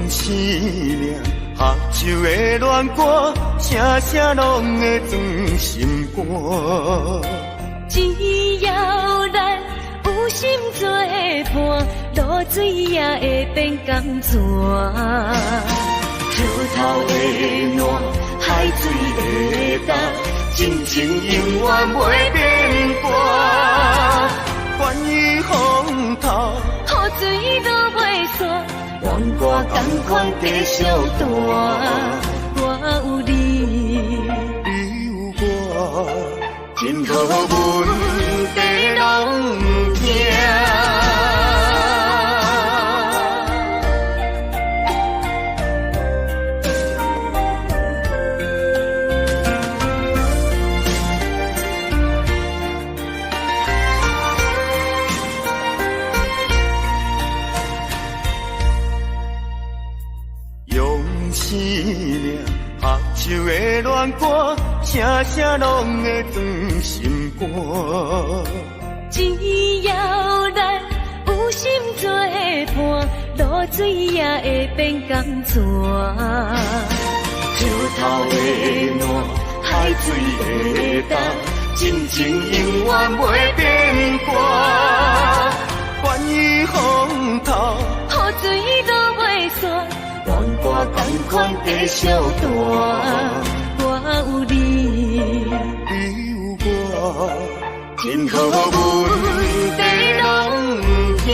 生命，合手的恋歌，声声拢会装心肝。只要咱有心做伴，露水也會變甘泉。石頭會爛，海水會乾，真情永遠袂變卦。關於風頭，雨水落袂煞，愿我仝款繼續彈。我有你，你有我，任何問題攏毋驚。用生命合手的恋歌，聲聲攏會裝心肝。只要咱有心做伴，露水也會變甘泉。石頭會爛，海水會乾，真情永遠袂變卦。關於風頭，雨水落袂煞，願我仝款繼續彈。我有你，你有我，任何問題攏毋驚。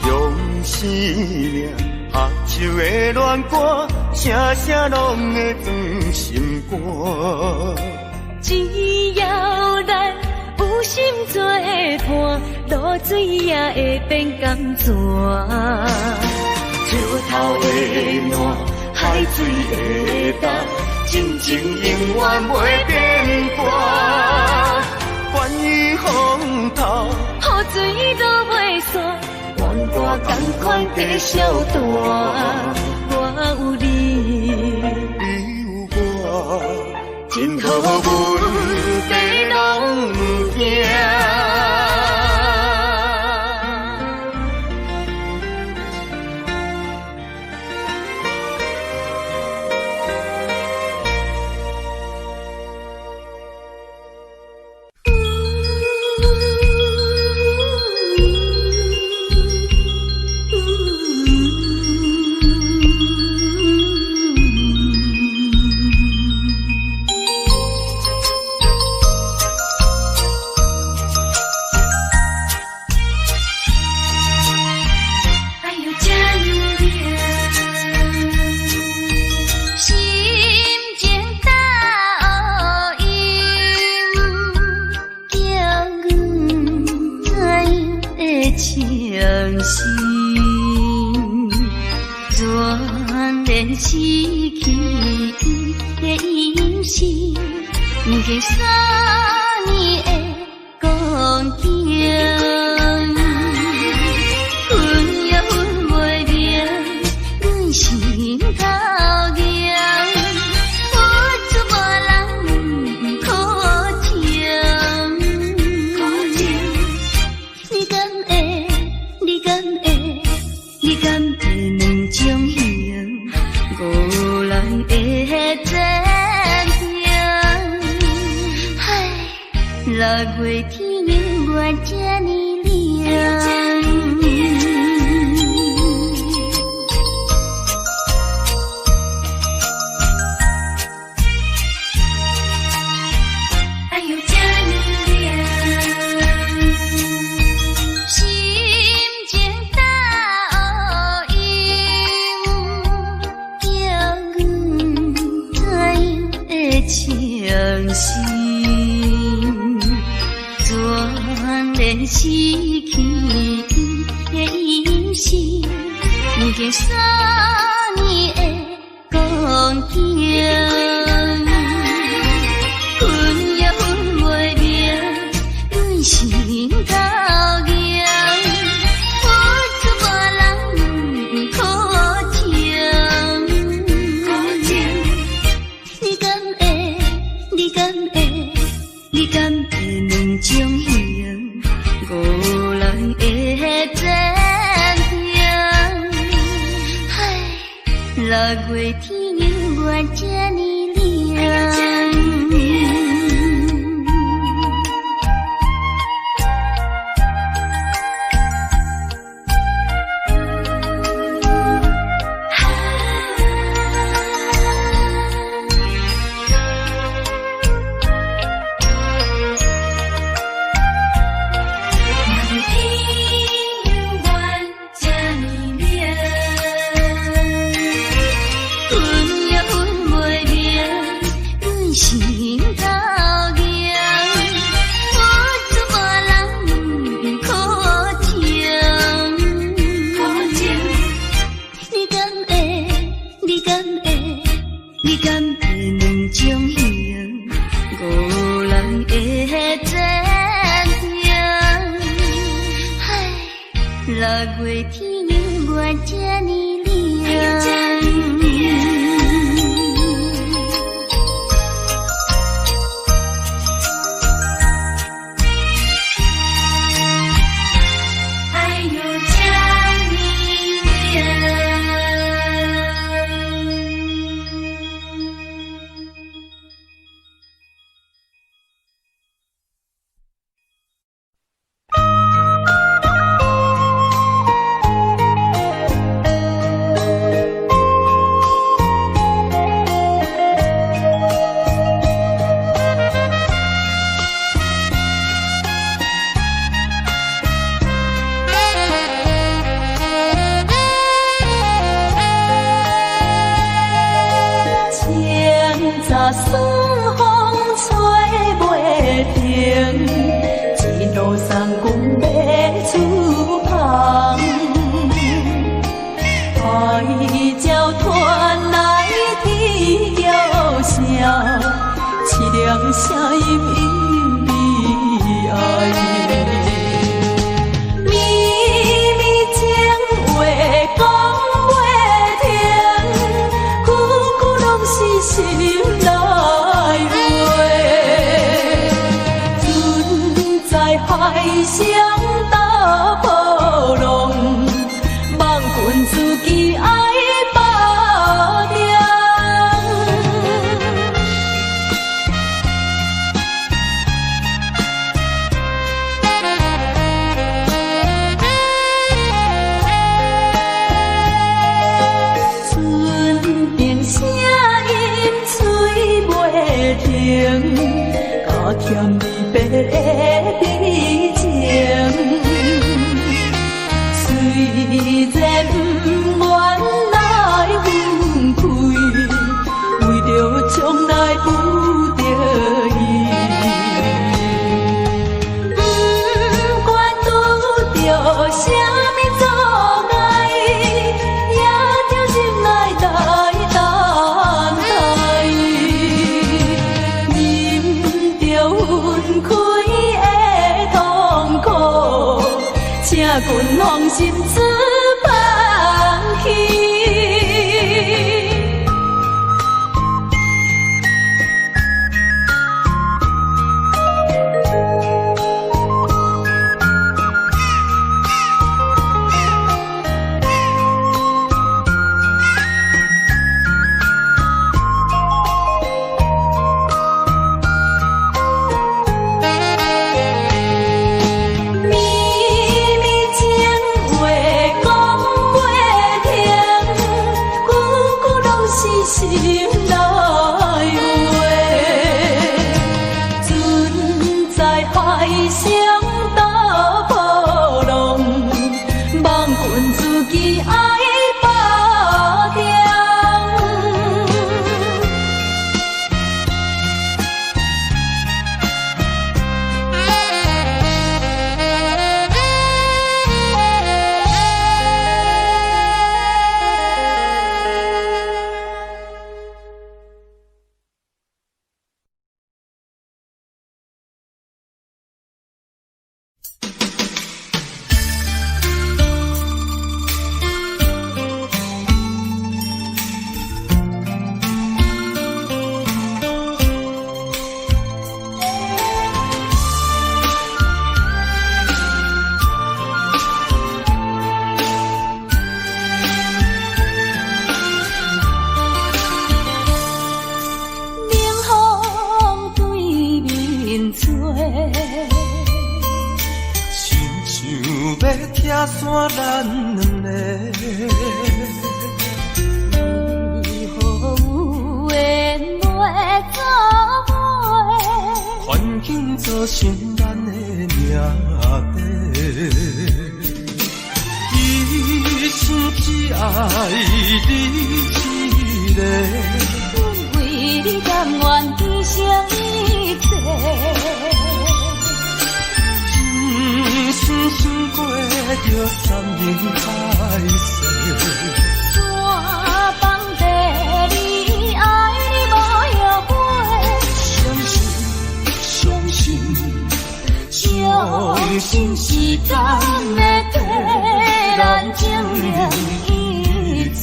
用生命合手的戀歌，聲聲攏會裝心肝。只要咱有心做伴，露水也會變甘泉。石頭會爛，海水會乾，真情永遠袂變卦。關於風頭，雨水落袂煞，願我仝款繼續彈。我有你，你有我，任何問題攏毋驚。哎呦，这呢冷，心情斗音，叫阮怎样会伤心？全然失去伊的音信，已经三年的光景。分也分袂明，阮心头硬，付出无人苦情。你敢会？你敢会？你敢會兩種形？孤人的前程。唉，若經三年的光景，分也分袂明，阮心頭硬，付出無人可情。你敢會？你敢會？你敢會兩種形？五人的前程。唉，六月天猶原這呢冷。六月天猶原這呢冷。分也分袂明，阮心頭硬，付出無人可情。你敢會？你敢會？你敢會兩種形？五人的前程。唉，六月天猶原這呢冷。愛有這呢冷。清早酸風吹袂停，一路送阮欲出航。海鸟传来天叫声，凄凉声音隐悲哀。绵绵情话讲袂停，句句攏是心內話。船在海上大波浪，望君自己愛保重。船顶聲音吹袂停，加添離別的悲情。雖然不願來分開，為著將來不得已。不管拄著啥物阻礙，也著忍耐來等待。忍著分開的痛苦，請君放心出帆去。绵绵情話講袂停，句句攏是心內話。船在海上大波浪，望君自己愛保重。散咱兩个。為何有緣袂做伙？環境造成咱的命底。一生只愛你一个。阮為你甘願犧牲一切。真心想過著山盟海誓。山放地你愛你無後悔。相信，相信，相信時間會替咱證明一切。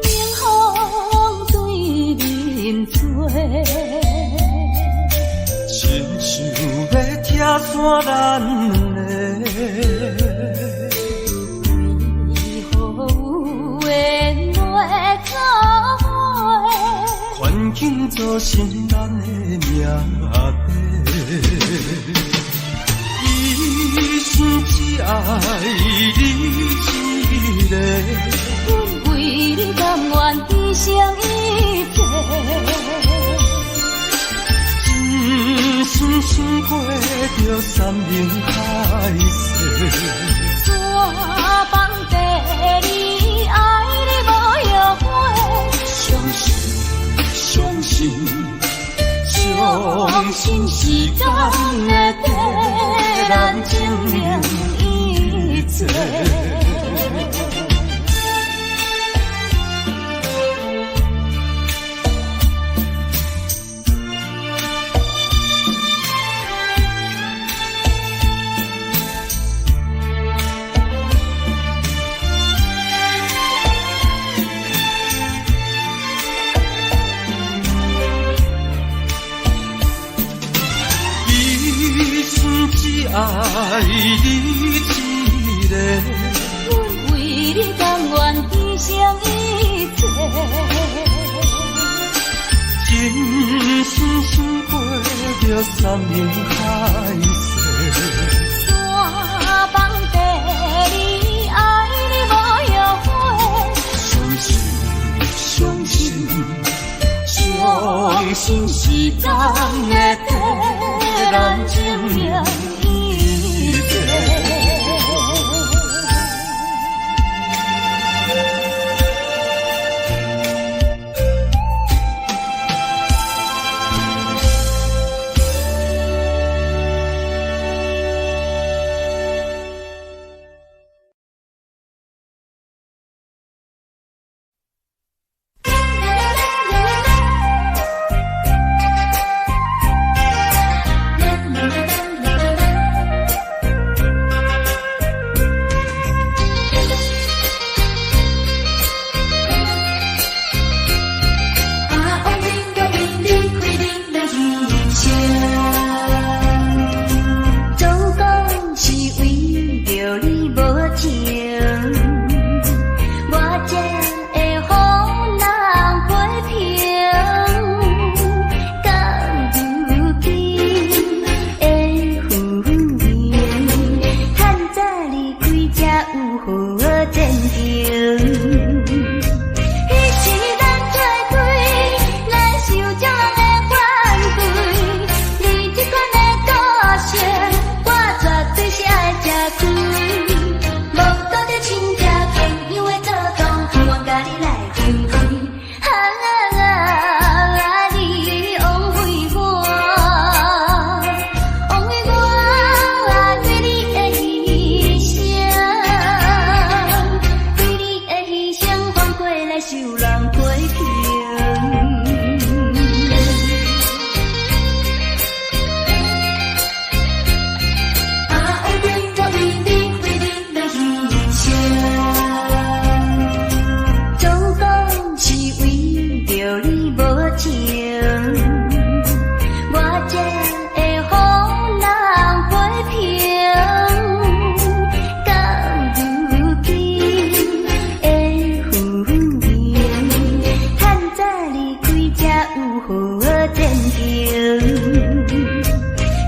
冷風對面吹，親像欲拆散咱兩个。為何有緣袂做伙？環境造成咱的命底。一生只愛你一个。阮為你甘願犧牲一切。真心想過著山盟海誓。山放地你愛你無後悔。相信，相信，相信時間會替咱證明一切。一生只愛你一个。阮為你甘願犧牲一切。真心想過著山盟海誓。山放地你愛你無後悔。相信，相信，相信時間會替咱證明一切。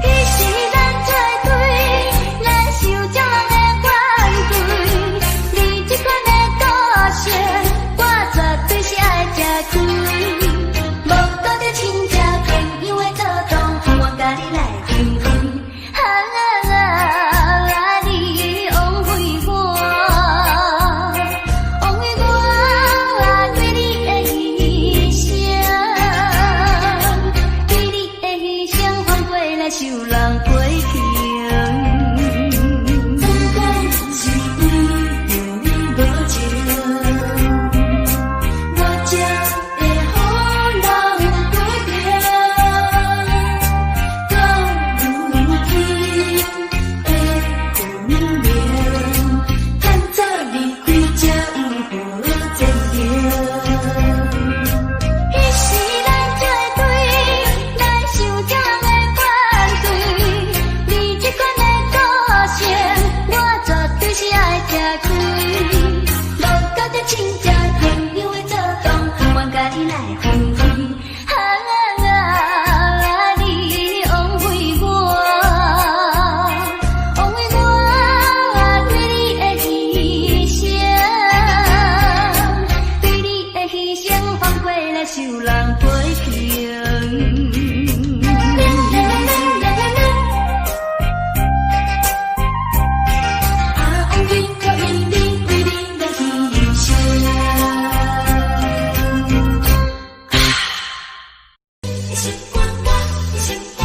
彼時咱做對，來受眾人的反對。你這款的個性，我絕對是愛食虧。無道德親戚朋友的桌動，我共你來分開。啊啊，你枉費我，枉費我對你的犧牲，對你的犧牲換過來受人批評。總講是為著你無情，我才會予人批評。到如今的好明明，趁早離開才有好前程。彼時咱做對，來受眾人的反對。你這款的個性，我絕對是愛食虧。無道德親戚朋友的桌動，我共你來分開。啊啊，你枉費我，枉費我對你的犧牲，對你的犧牲換過來受人批評。啊，枉費我為你，為你來犧牲。心肝我的心肝，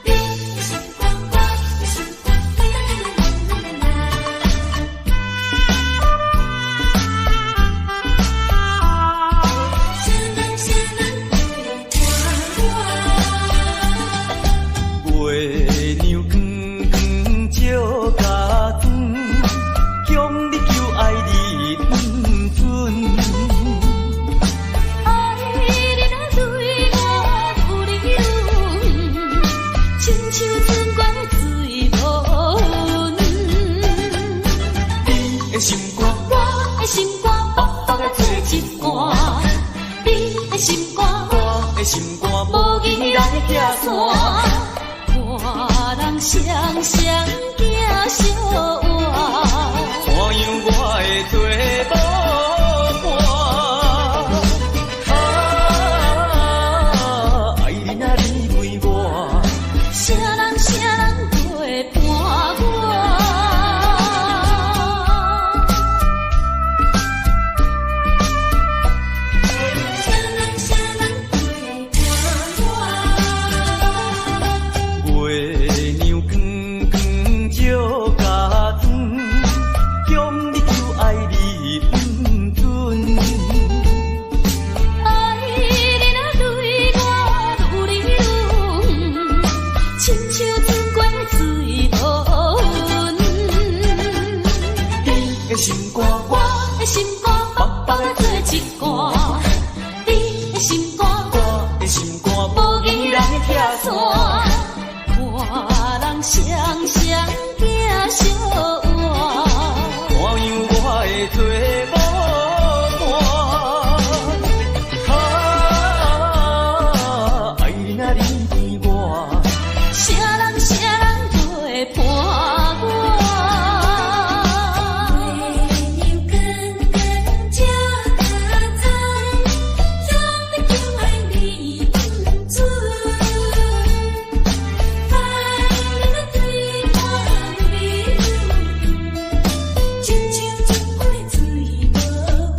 你的心肝我的心肝，啦啦啦啦。啥人啥人陪伴我？月娘光光照家庄，强你求愛你毋准。愛你若對我有離有遠，親像春光水無痕。你的心肝，我的心肝白白的做一半，你的心肝我的心肝無義來拆散，看人雙雙行相偎。怎樣我會做無伴？啊，愛你若離開我，啥人啥人陪伴我？啥人啥人陪伴我？月娘光光照家庄，强你求愛你毋准。愛你若對我愈來愈遠，親像春光水無痕。你的心肝，我的心肝白白的做一半，你的心肝我的心肝無義來拆散，看人雙雙行相偎。怎樣我會做無伴？啊，愛你若離開我，啥人啥人陪伴我？月娘光光照家庄，强你求愛你毋准。愛你若對我愈來愈遠，親像春光水無痕。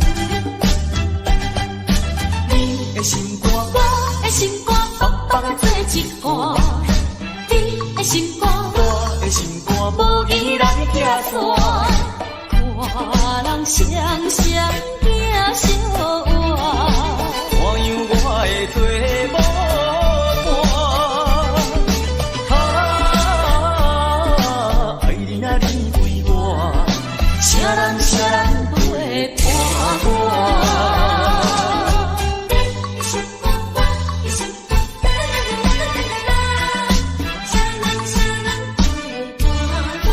你的心肝，我的心肝白白的做一半，你的心肝我的心肝無義來拆散，看人雙雙行相偎。怎樣我會做無伴？啊，愛你若離開我，啥人啥人陪伴我？你的心肝，我的心肝，啦啦啦啦啦啦啦，啥人啥人陪伴我？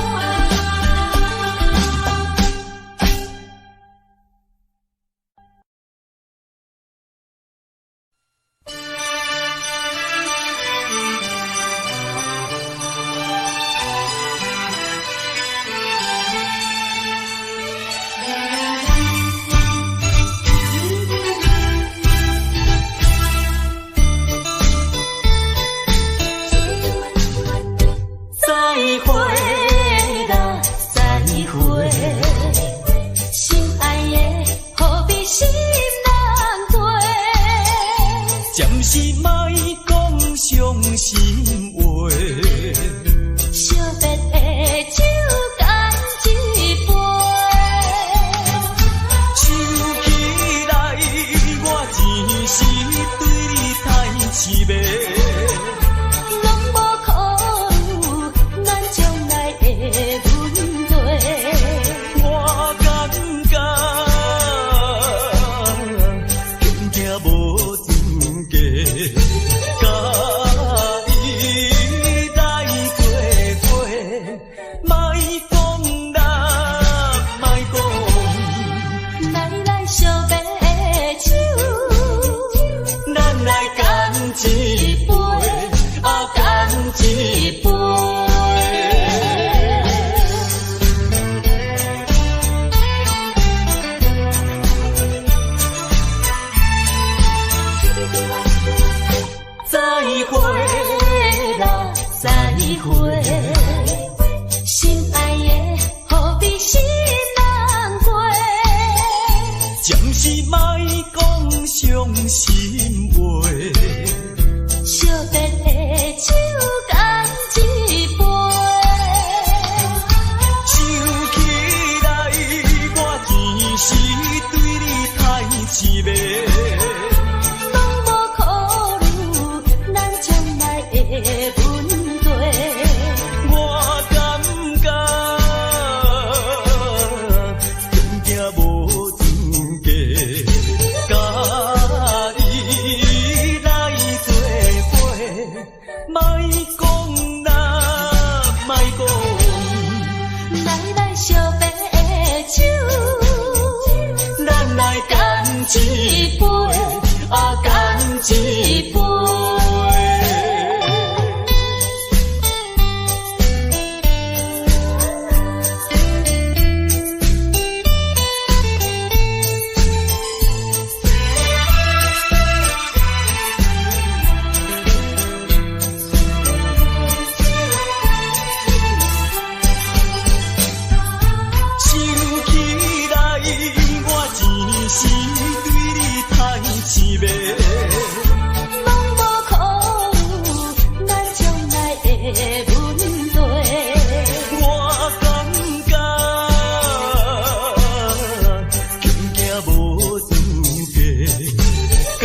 暫時莫講傷心話。惜別的酒乾一杯。想起來，我只是對你太癡迷。攏無考慮咱將來的問題。我感覺恐驚無資格，佮伊來做伙。莫講啦，莫講。來來惜別的酒，咱來乾一杯，啊乾一杯。再會啦，再會，心愛的，予你心難過。暫時莫講傷心話。惜別的酒乾一杯。想起來，我只是對你太癡迷。攏無考慮咱將來的問題。我感覺恐驚無資格，佮伊來做伙。莫講啦，莫講。來來惜別的酒，咱來乾一杯，啊乾一杯。想起來，我只是對你太癡迷。攏無考慮咱將來的問題。我感覺恐驚無資格，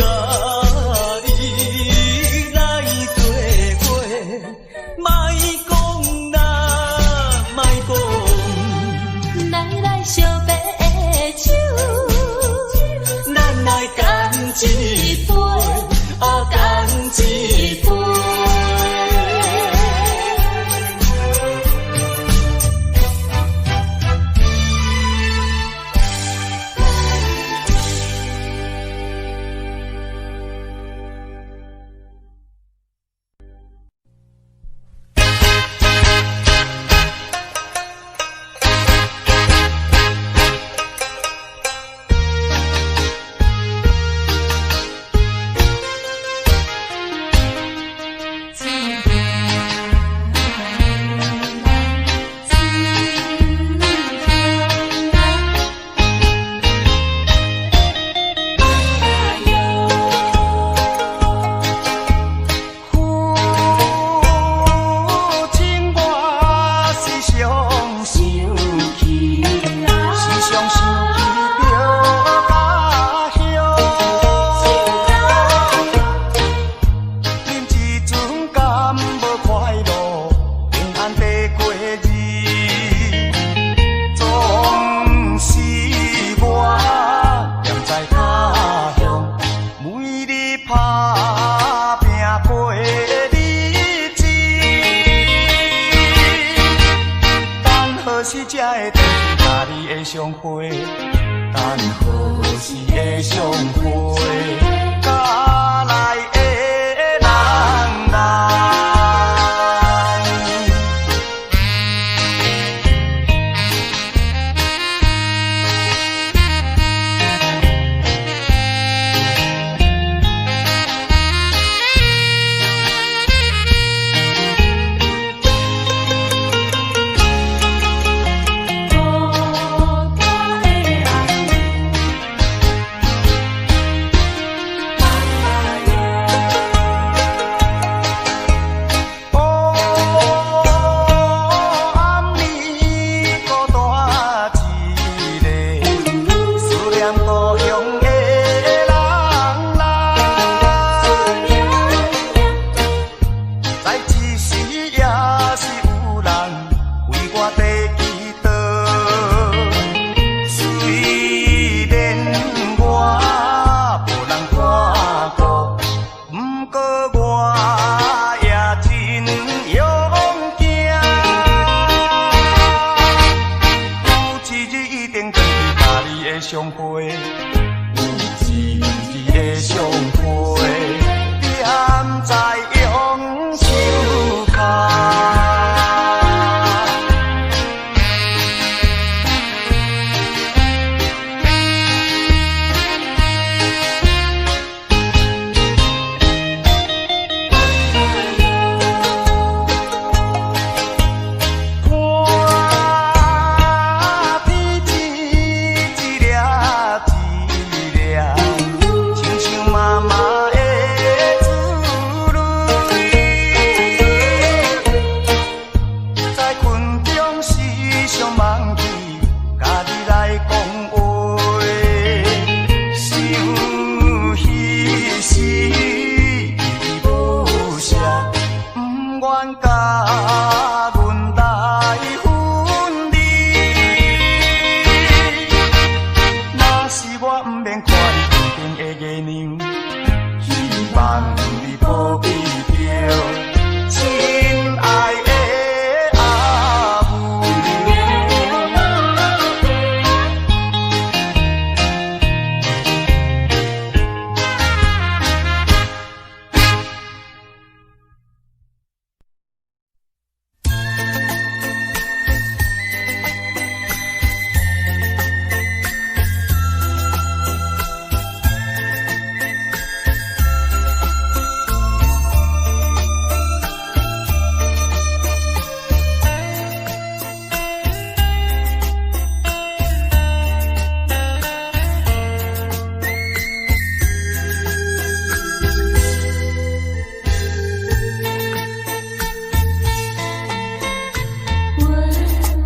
佮伊來做伙。莫講啦，莫講。來來惜別的酒，咱來乾一杯，啊乾一杯。父親，我時常想起，時常想起著家鄉。恁這陣敢無快樂，平安地過日？總是我踮在他鄉，每日打拼過日子。等何時才會轉去佮你會相會？等何時會相會？家內的人人。孤單的萬里無比著，親愛的阿母。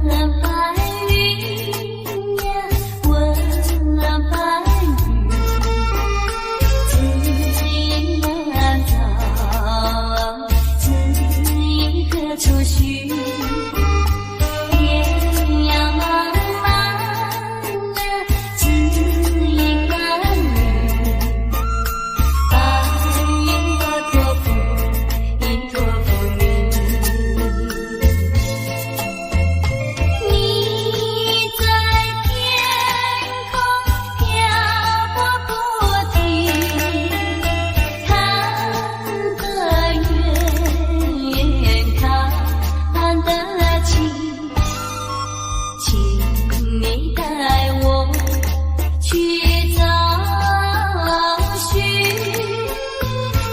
問白雲呀，問白雲，知音難找，知音何處尋？天涯茫茫呀，知音難覓。白雲我託付，應託付你。你在天空飄過不停，看得遠，看得清，請你帶我去找尋，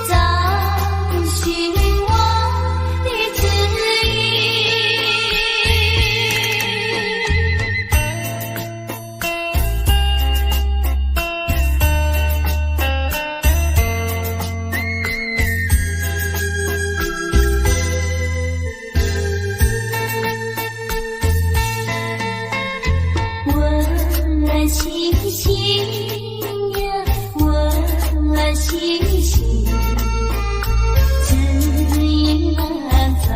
找尋我的知音。問星星呀，問星星，知音難找，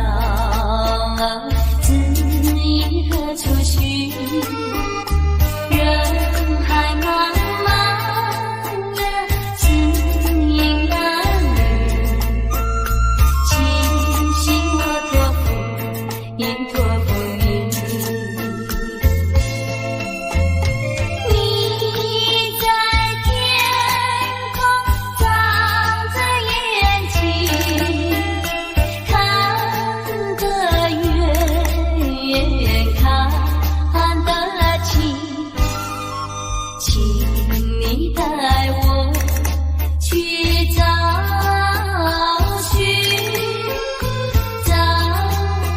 知音何處尋？人海茫茫呀，知音難覓。星星我託付，應託付你。你在天空長着眼睛，看得遠，看得清，請你帶我去找尋，找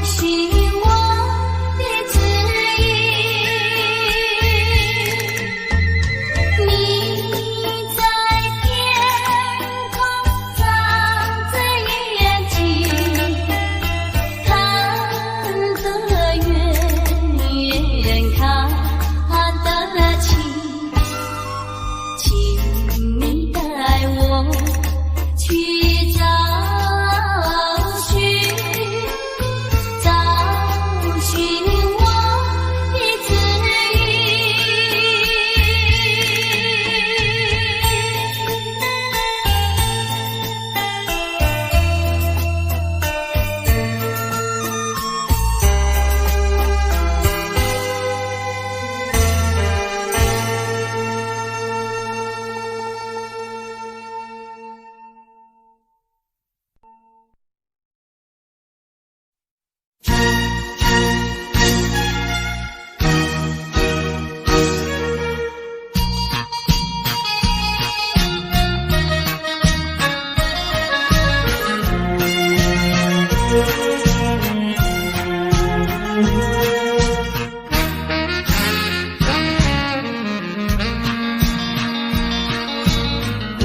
尋我的知音。你在天空長着眼睛，看得遠，看得清，請你帶我去找尋，找尋我的知音。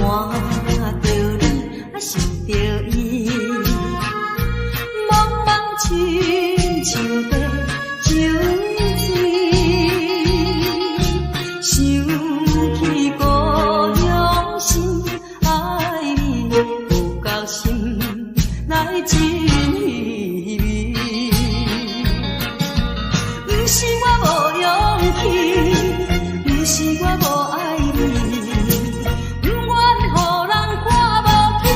看著你，啊想著伊，茫茫親像在酒水，想起故鄉心愛你，有夠心內真稀微。毋是我無勇氣，毋是我無愛你，毋願予人看無起，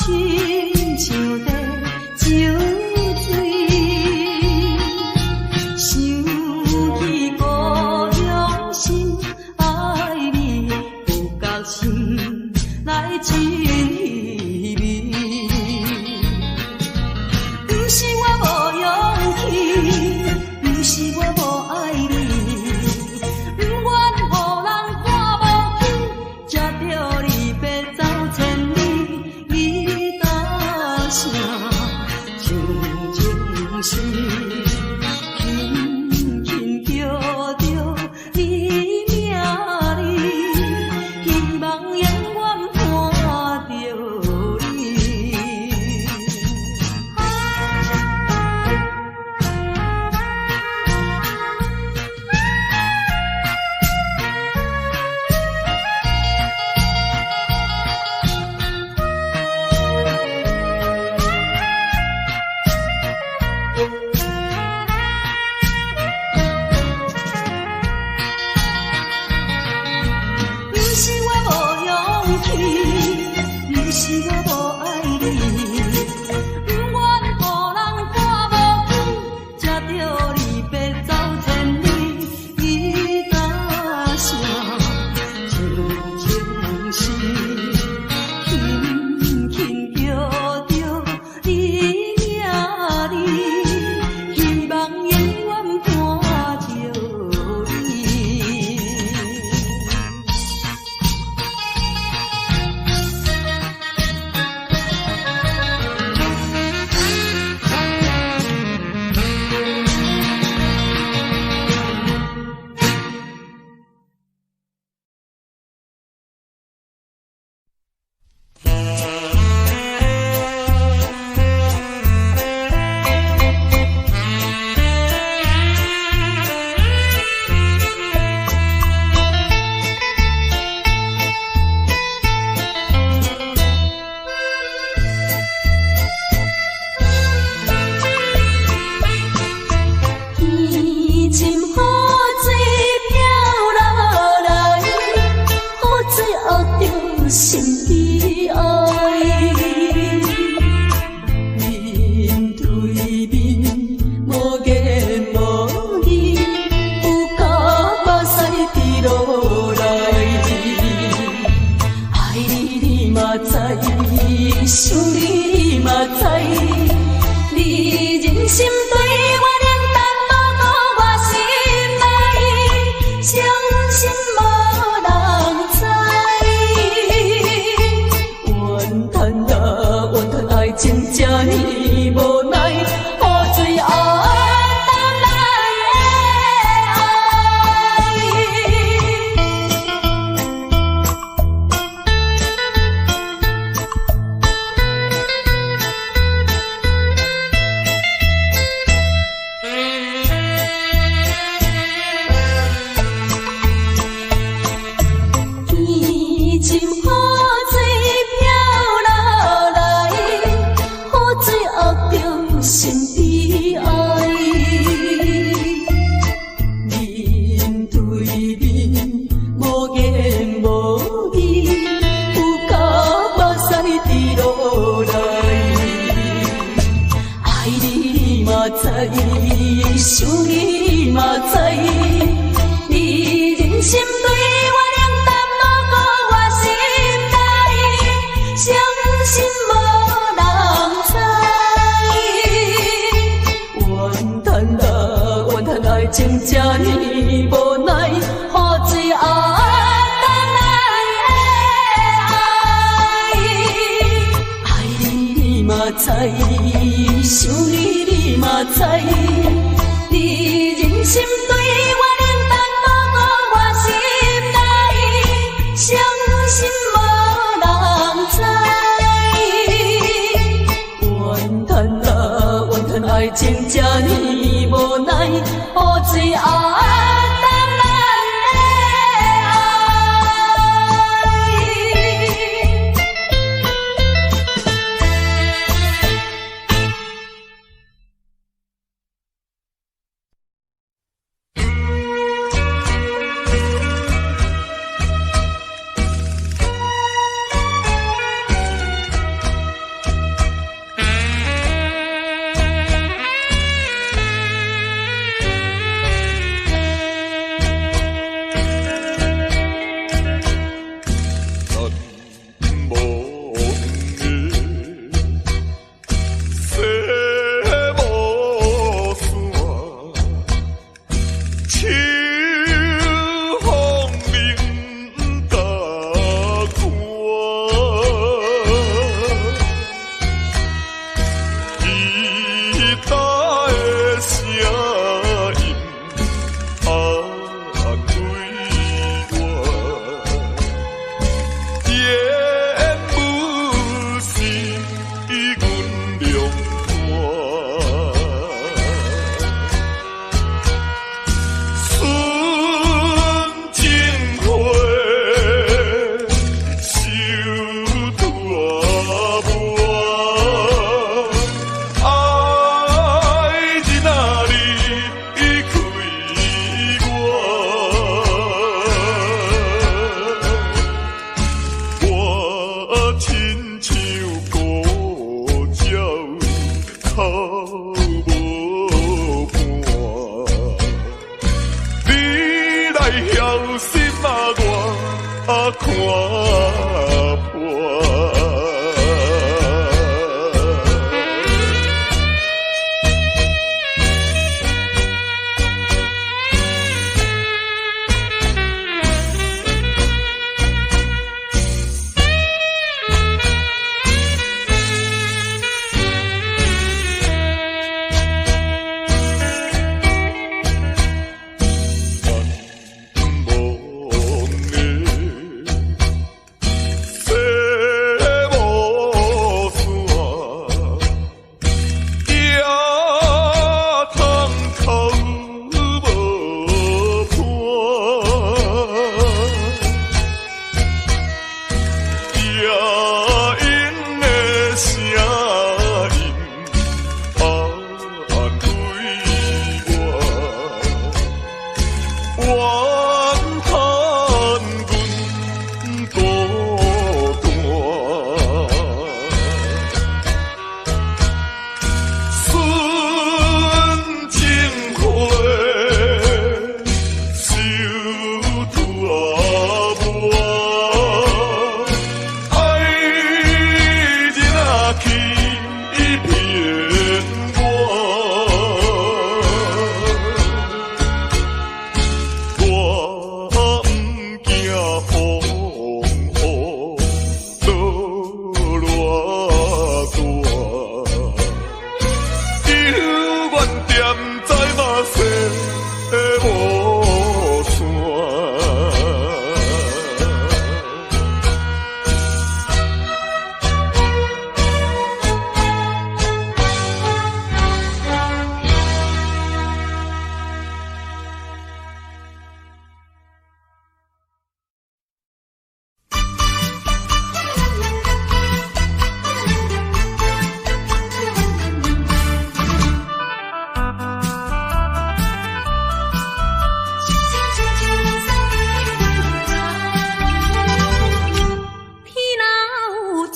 親像在酒醉，想起故鄉心愛你，不覺心內真稀微。毋是我無勇氣，毋是我無愛你，毋願予人看無起，才著離別走千里，伊搭聲像情詩，輕輕叫著你名字，希望永遠伴著你。毋是我無勇氣，毋是我無愛你，毋願予人看無起，才著離別走千里，伊搭聲像情詩，輕輕叫著你名字，希望永遠伴著你。天深雨水飄落來，雨水壓著心悲哀。面對面無言無語，有甲目屎滴落來。愛你你嘛知，想你你嘛知，你忍心對我冷淡，無顧我心內，傷心無人知。怨嘆啊怨嘆愛情這呢無奈，雨水壓淡咱的愛。天深雨水飄落來，雨水壓著心悲哀。面對面無言無語，有甲目屎滴落來。愛你你嘛知，想你你嘛知，你忍心對我冷淡，無顧我心內，傷心無人知。怨嘆啊怨嘆愛情這呢無奈，雨水壓淡咱的愛。愛你你嘛知，想你你嘛知，你忍心對我冷淡，無顧我心內，傷心無人知。怨嘆啊怨嘆愛情這呢無奈，雨水壓淡咱的愛。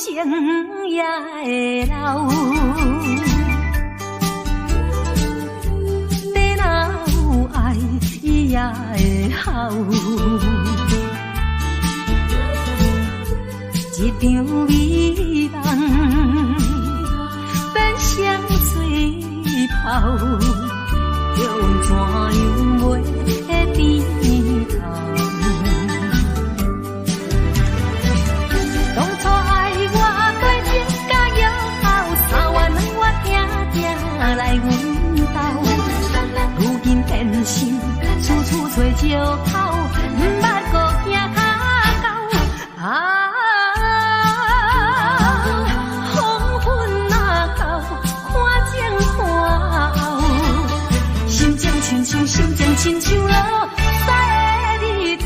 情也會老。地若有愛，伊也會哭。一場美夢變成水泡，叫阮怎樣袂變頭？當初愛我對情甲約好，3月2月定定來阮兜，如今變心，處處揣藉口，毋捌閣行跤到啊！黃昏若到，看前看後，心情親像心情親像落屎的日頭。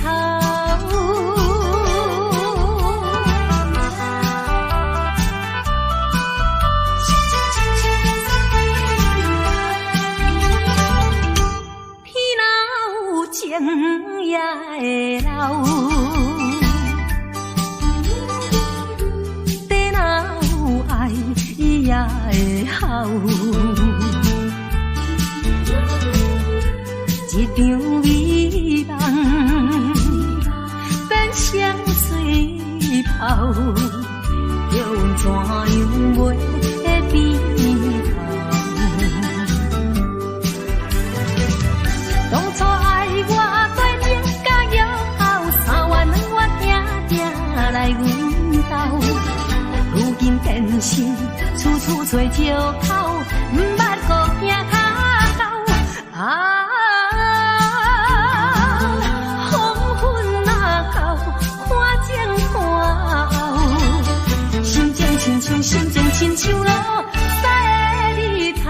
天若有情也會老，地若有愛，伊也會哭。一場美夢變成水泡，叫阮怎樣袂變頭？當初愛我對情甲約好，3月2月定定來阮兜，如今變心，處處揣藉口，毋捌閣行跤到啊！黃昏若到，看前看後，心情親像心情親像落屎的日頭。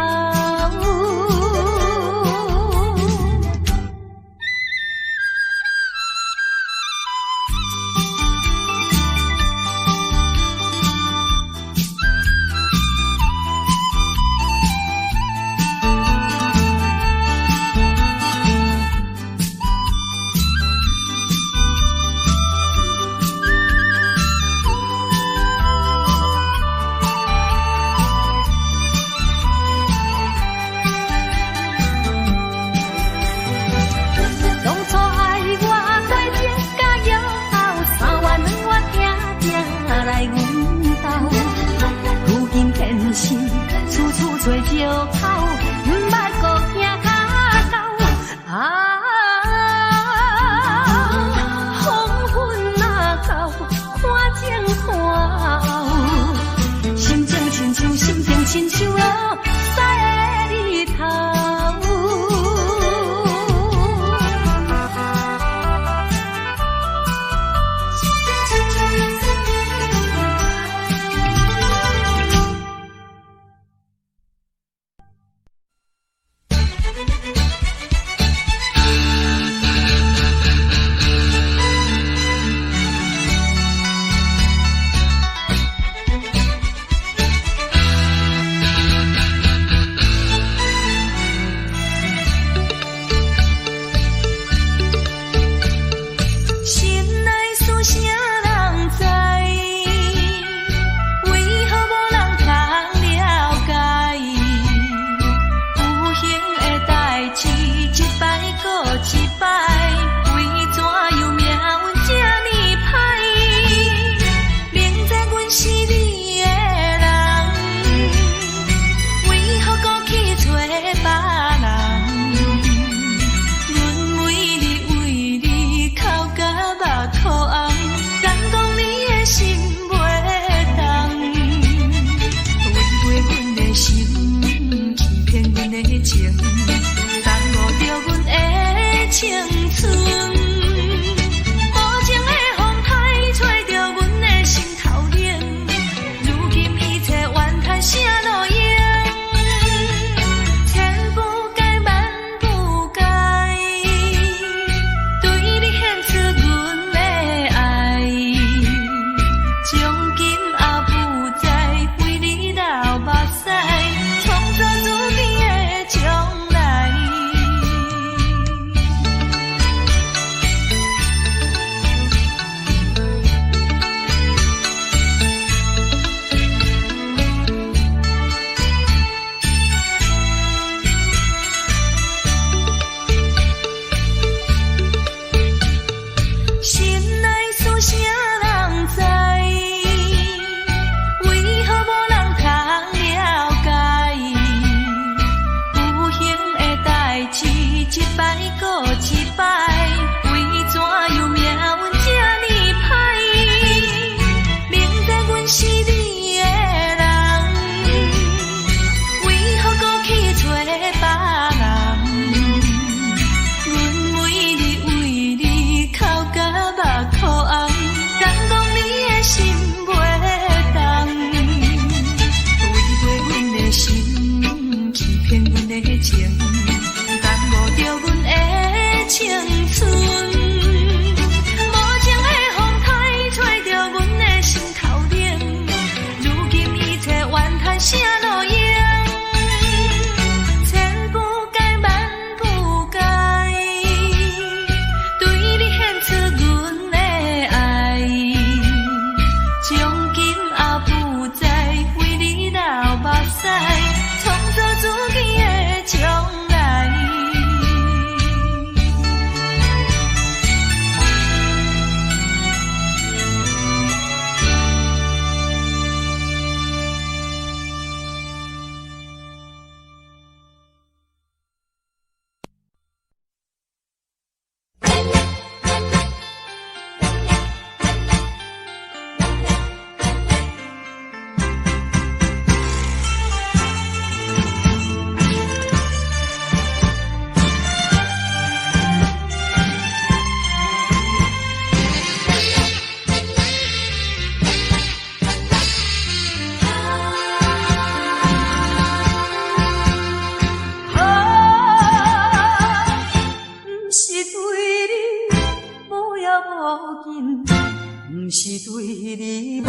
對你無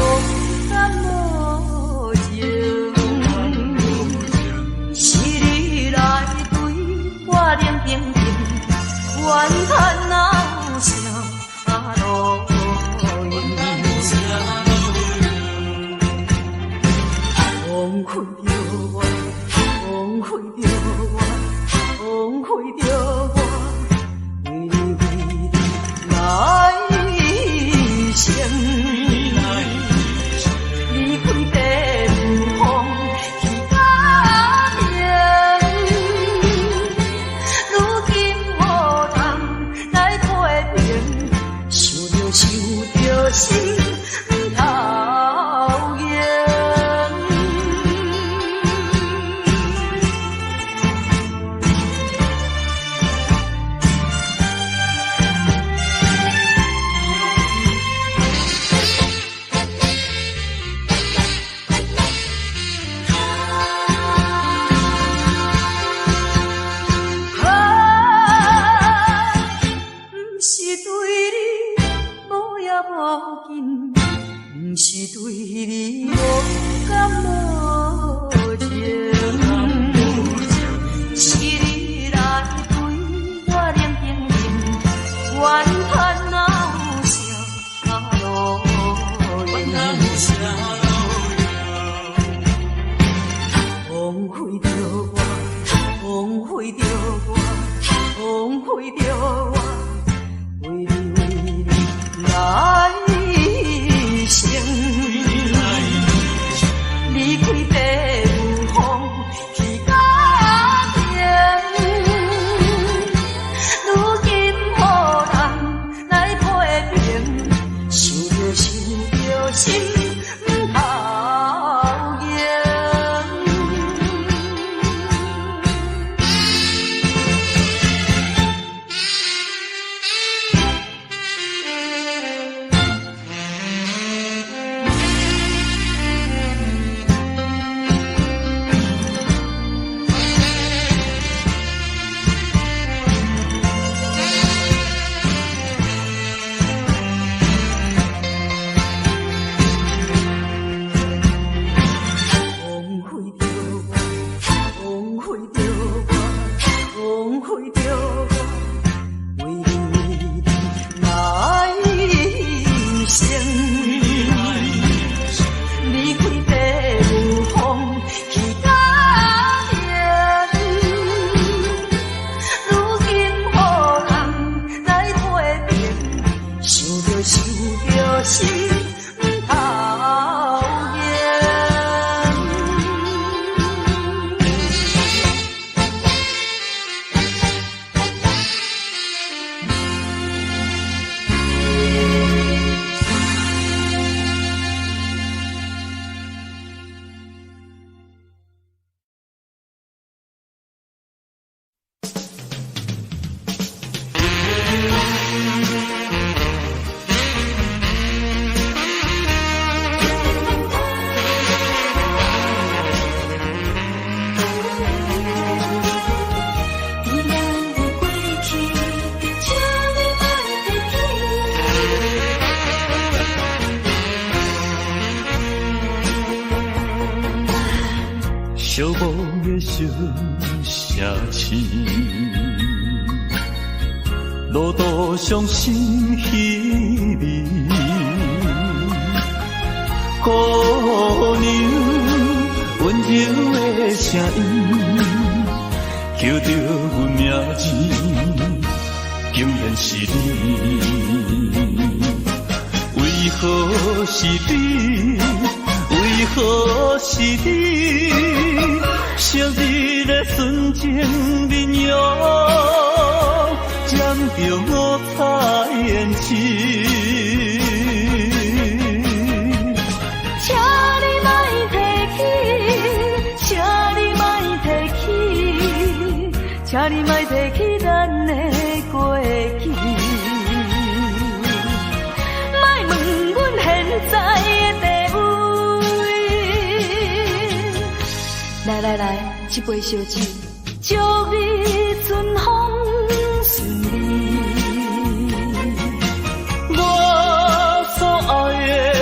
感無情，是你來對我冷冰冰，怨嘆哪有啥路用？枉費著我，枉費著我，枉費著我，為你為你來生。離開地無風去甲明，如今予人來批評，想著想著心頭癢。啊，毋是對你無要無緊，毋是對你無感無情，是你來對我冷冰冰，怨嘆哪有啥路用？枉費著我，枉費著我，枉費著我，為你為你來生。離開地無風去甲明，如今予人來批評，想著想著心頭癢。枉費著我，枉費著我，枉費著我，為你為你來生。離開地無風去甲明，如今予人來批評，想著想著心頭癢。在咱的過去，請你莫提起。寂寞的小城市，路途上心稀微。姑娘溫柔的聲音，叫著阮名字，竟然是你。為何是你？為何是你？昔日的純情面容，染著五彩胭脂。請你莫提起，請你莫提起，請你莫提起咱的過去。莫問阮現在的地位。來來來，這杯燒酒，祝你春風順利。我所愛的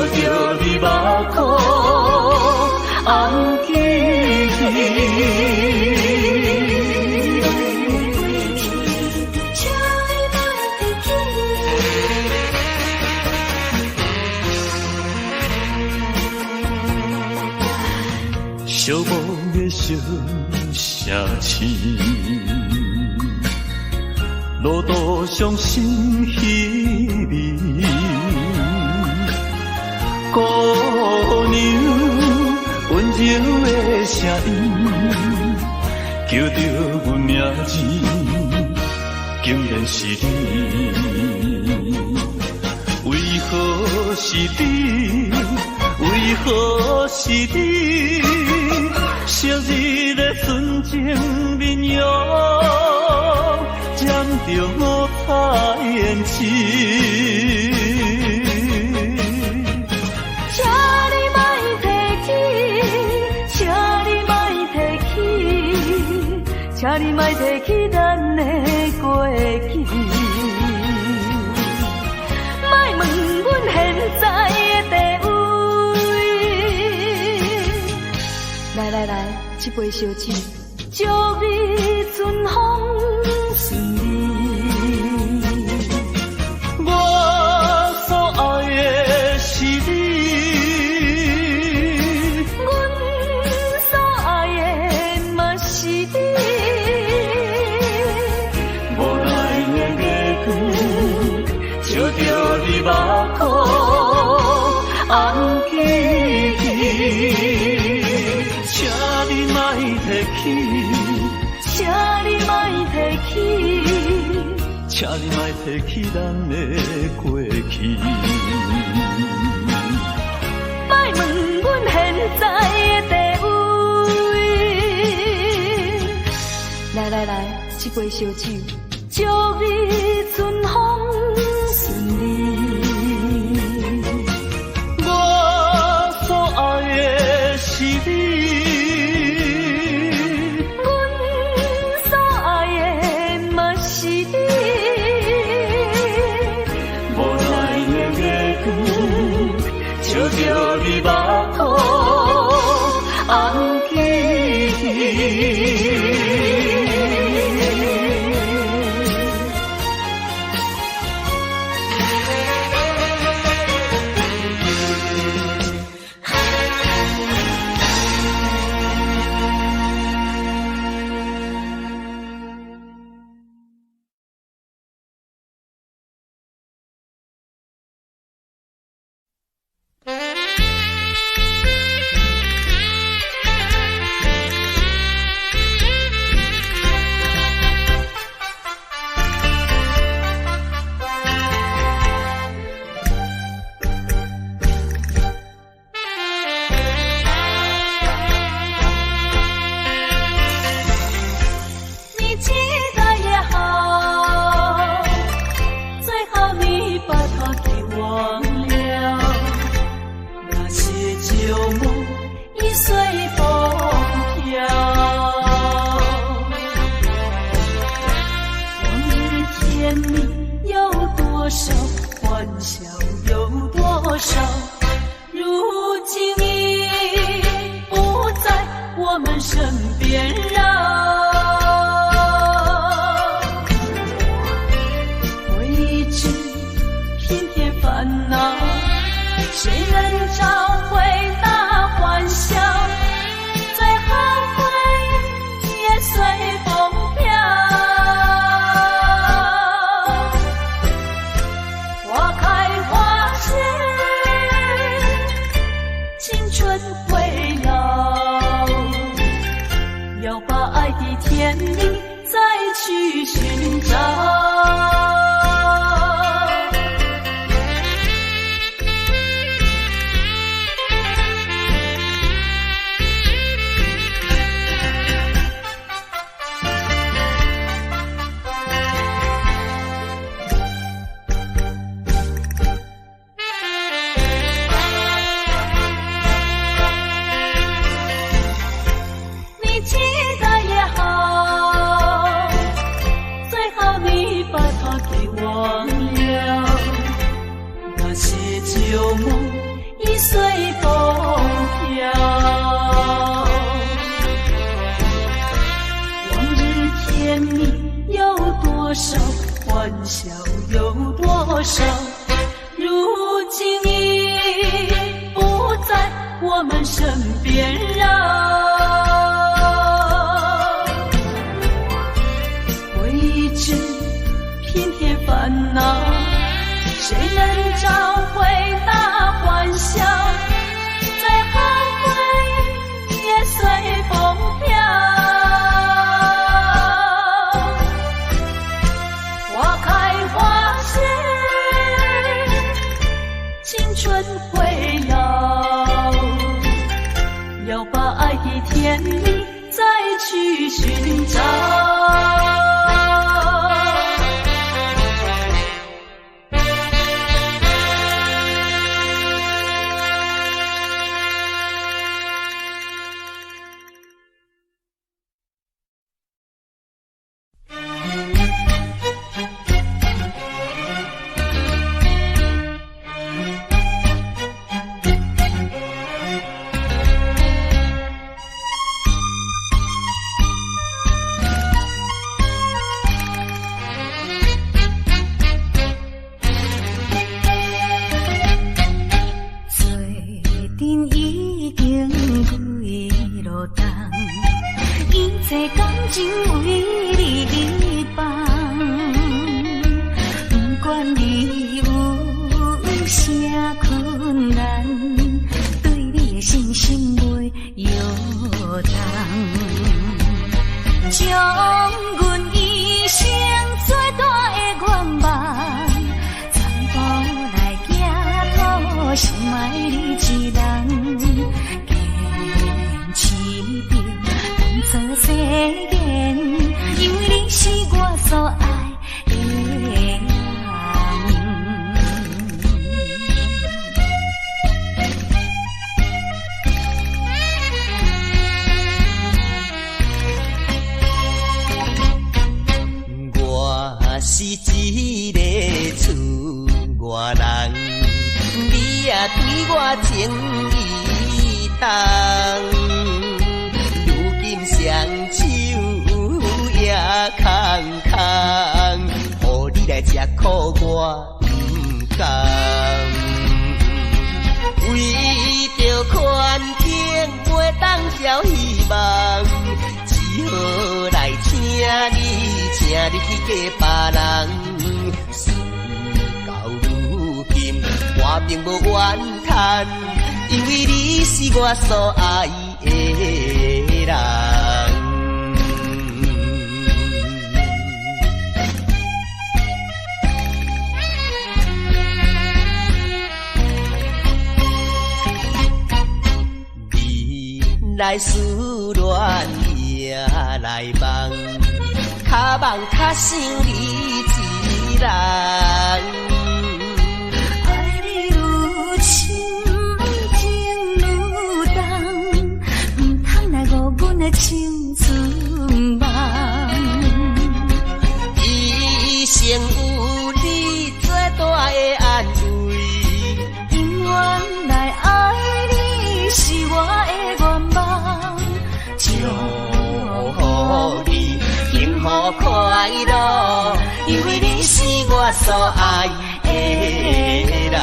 著你目眶红起起。请你莫提起。寂寞的小城市，路途上心稀微。姑娘温柔的声音，叫著阮名字，竟然是你。为何是你？为何是你？昔日的纯情面容，染著五彩胭脂。请你莫提起，请你莫提起，请你莫提起咱的过去。莫问阮现在的地位。来来来，这杯烧酒，祝你春风顺利。我所爱的是你，阮所爱的嘛是你。无奈的月光，照著你目眶红起起。请你莫提起，请你莫提起，请你莫提起咱的过去。莫问阮现在的地位。来来来，这杯烧酒，祝你春风顺利。我所爱的是你，阮所爱的嘛是你。无奈的月光，照著你目眶红起起。你记得也好，最好你把它给忘了。那些旧梦已随风飘，往日甜蜜有多少，欢笑有多少？如今你不在我们身边绕。回忆只平添烦恼，谁能找回那欢笑？最后回忆也随风飘。花开花谢，青春会老，要把爱的甜蜜再去寻找。你记得也好，最好你把它给忘了。那些旧梦甜蜜有多少，歡笑有多少，如今已不在我們身邊繞。回憶只平添煩惱，誰能找回那歡笑？最好回憶也隨風飄。花開花謝，青春會老，要把愛的甜蜜再去尋找。來思戀也來夢，較夢較想你一人。愛你愈深，情愈重，毋通來誤阮的青春夢。一生有你最大的安慰，永遠來愛你是我的願望。祝福你幸福快樂，因為你是我所愛的人。